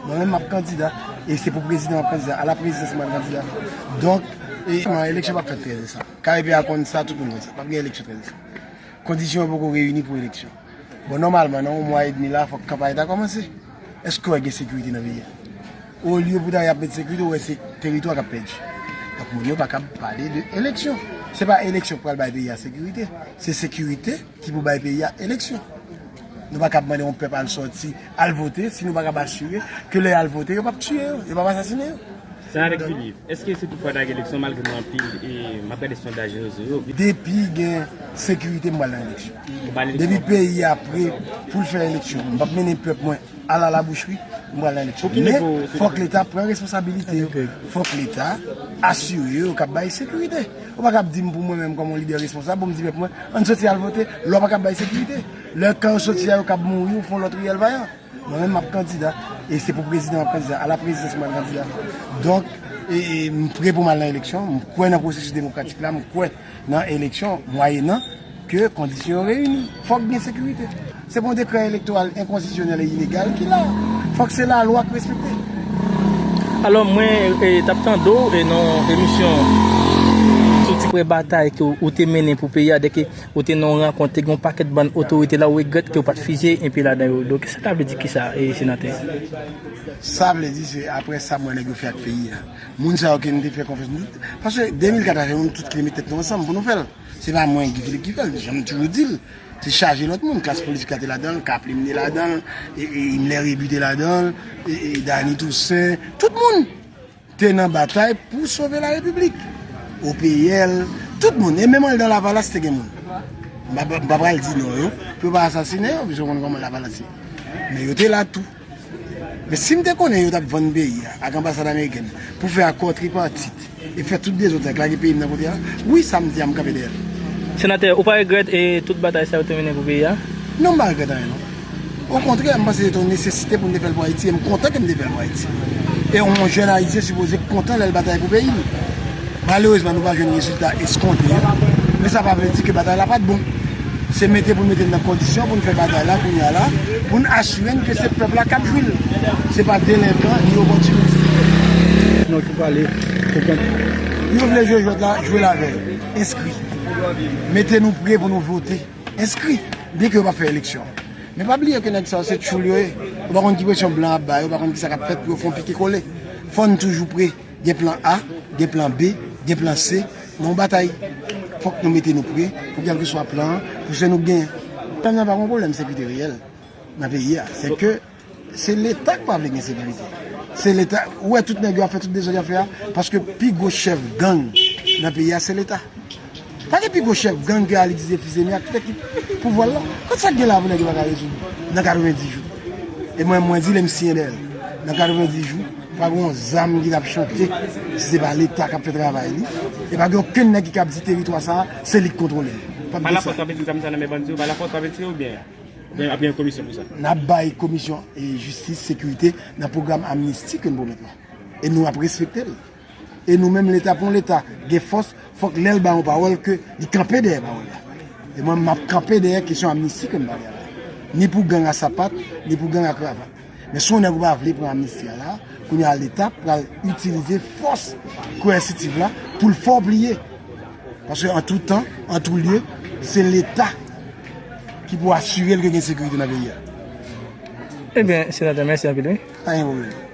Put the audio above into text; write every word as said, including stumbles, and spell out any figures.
Mwen menm m ap kandida, e se pou prezidan m ap kandida, a la prezidans mwen kandida. Donk, e, non, eleksyon p ap fèt trèz desanm. Kare peyi a konn sa, tout moun konn sa. P ap gen eleksyon trèz desanm. Kondisyon yo poko reyini pou eleksyon. Bon, nòmalman, nan yon mwa edmi la, fòk kanpay ta kòmanse. Èske w wè gen sekirite nan peyi a? Olye pou ta y ap met sekirite, ou wè se teritwa k ap pèdi. Donk, moun yo pa kab pale de eleksyon. Se pa eleksyon k pral bay peyi a sekirite. Se sekirite ki pou bay peyi a eleksyon. Nou pa kab mande yon pèp al sòti, al vote, si nou pa kab asire ke lè y al vote, yo p ap tiye yo, yo p ap asasine yo. Senatè Philippe, èske si toutfwa ta gen eleksyon, malgre nou anpil, e m ap gade sondaj rezo yo, depi gen sekirite, m pral nan eleksyon. Depi peyi a pre pou l fè eleksyon, m p ap mennen pèp mwen al a labouchri, m pral nan eleksyon. Men, fòk Leta pran responsabilite yo. Fòk Leta asire yo k ap bay sekirite. Ou pa kab di m pou mwen menm kòm yon lidè responsab, pou m di pèp mwen, ann soti al vote, lè w pa kab bay sekirite. Lè kan yo soti a, yo kab mouri, ou fè yon lòt riyèl vayan. Mwen menm, m ap kandida, e se pou prezidan m ap kandida, a la prezidans mwen kandida. Donk, e, e, m pre pou m al nan eleksyon, m kwè nan pwosesis demokratik la, m kwè nan eleksyon, mwayennan ke kondisyon yo reyini. Fòk gen sekirite. Se pa yon dekrè elektoral enkonstitisyonèl e ilegal ki la. Fòk se lalwa k respekte. Alò, mwen, e, t ap tande w, e, nan emisyon sou ti prè batay ke w, ou te mennen pou peyi a, dèke ou te nan yon rankont, te gen yon pakèt bann otorite la, ou regrèt ke w pa t fizye enpe ladan yo. Donk, sa ta vle di kisa, e, senatè? Sa vle di, se apre sa, mwen, nèg yo fè ak peyi a. Moun sa yo ke nou te fè konfyans, nou, paske de mil kat a fè nou tout ki te met tèt nou ansanm pou nou fè l. Se pa mwen, Guy Philippe, ki fè l, jan m toujou di l. Se chaje lòt moun, klas politik la te ladan l, Kaplim te ladan l, e, e, Himmler Rébu te ladan l, e, e, Dany Toussaint, tout moun te nan batay pou sove la repiblik. O P L, tout moun, e menm anndan Lavalas te gen moun. M pa, m pa pral di non yo, pou yo pa asasinen yo, paske yo konn kòman Lavalas ye. Men yo te la tou. Men si m te konnen yo t ap vann peyi a ak anbasad amerikèn pou fè akò tripatit e fè tout dezòd sa, lage peyi m nan kote a, wi, sa m di a, m kanpe dèyè l. Senatè, ou pa regrèt e tout batay sa yo te mennen pou peyi a? Non, m pa regrèt anyen, non. Okontrè, m panse se te yon nesesite pou m te fè l pou Ayiti, e m kontan ke m te fè l pou Ayiti. E yon jèn Ayisyen sipoze kontan lè l batay pou peyi l. Malerezman, nou pa jwenn rezilta eskonte, men sa pa vle di ke batay la pa t bon. Se mete pou n mete n nan kondisyon pou n fè batay la kounye a la, pou n asire n ke se pèp la k ap jwi l. Se pa delenkan ni opòtinis. Non, ki pale, konprann. Yo vle jwe jwèt la, jwe l avè yo. Enskri. Mete nou pre pou nou vote. Enskri. Byen ke yo pa fè eleksyon. Men pa bliye ke nèg sa yo se tchoul yo ye. Yo pa konn ki presyon blan ap ba yo, yo pa konn kisa k ap fèt pou yo fè yon pike kole. Fò n toujou pre. Gen plan A, gen plan B, gen plan C nan yon batay. Fòk nou mete nou pre pou kèlkeswa plan an, pou se nou k genyen. Pèp nan pa gen yon pwoblèm sekirite reyèl nan peyi a. Se ke se Leta k pa vle gen sekirite. Se Leta, ou wè tout nèg yo ap fè tout dezòd y ap fè a, paske pi gwo chèf gang nan peyi a se Leta. Pa gen pi gwo chèf gang ke Alix Didier Fils-Aimé ak tout ekip pouvwa l la. Kot sa k gen la pou nèg yo pa ka rezoud nan katrevenndis jou? E mwen, mwen di l e m siyen dèyè l. Nan katrevenndis jou, pa gen yon zam ki t ap chante si se pa Leta k ap fè travay li. E pa gen okenn nèg ki kab di teritwa sa a, se li k kontwole l. Pa gen sa. Pa lapòs w ap retire zam sa nan men bandi yo, pa lapòs w ap retire oubyen, oubyen ap gen komisyon pou sa? N ap bay komisyon e jistis, sekirite nan pwogram amnisti ke n pwomèt la. E nou ap respekte l. E nou menm Leta, pou yon Leta gen fòs, fòk lè l ba yon pawòl ke li kanpe dèyè pawòl la. E mwen, m ap kanpe dèyè kesyon amnisti ke m pale a la. Ni pou gang a sapat, ni pou gang a kravat. Men si yon nèg ou pa vle pran amnisti a la, kounye a Leta pral itilize fòs koèsitiv la pou l fè w pliye. Paske an tou tan, an tou lye, se Leta ki pou asire l ke gen sekirite nan peyi a. Ebyen, senatè, mèsi anpil, wi. Pa gen pwoblèm.